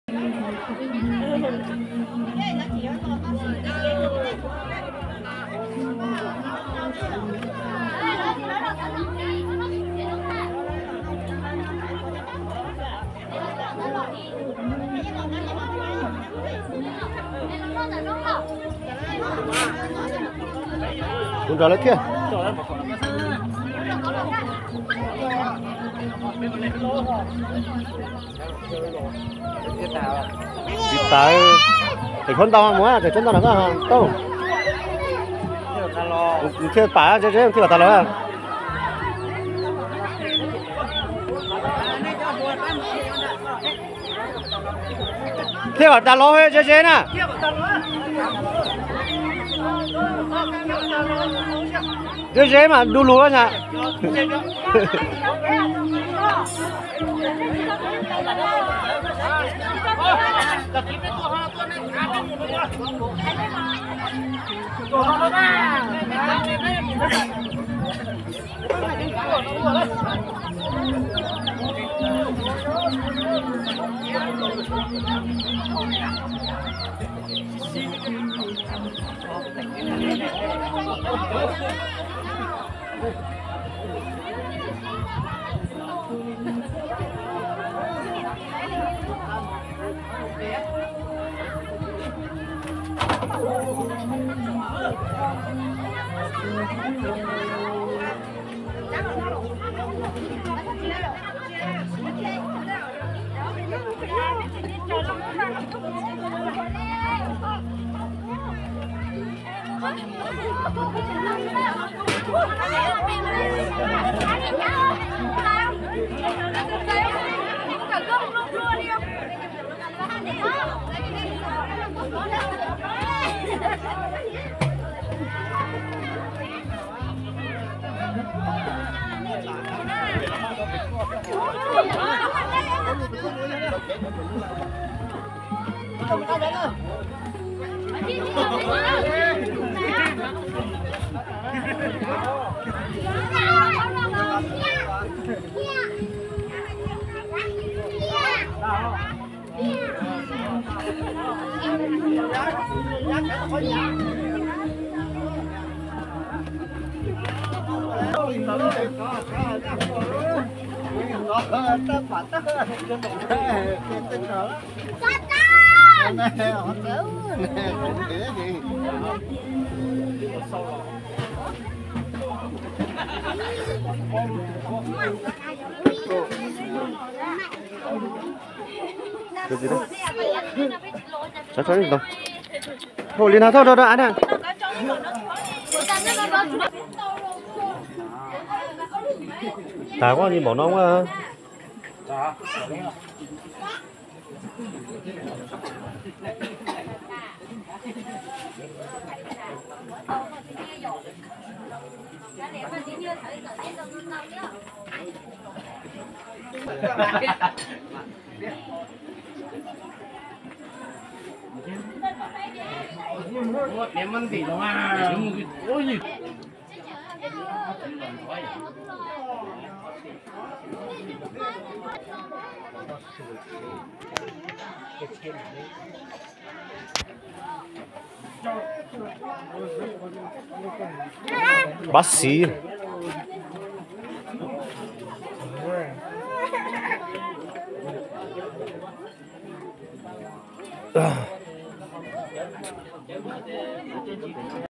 Kuv nrog lawv thiab. Tsis tas, tseem tshuav ntau mus, tseem tshuav ntau no koj tau. Kuv thiaj pam ze ze thiaj kom tas lawm. Thiaj kom tas los ze ze na. Ze ze mas du lug na. Thauj li no, thauj rau rau av na. Tas kuj li npaum no. Bác sĩ.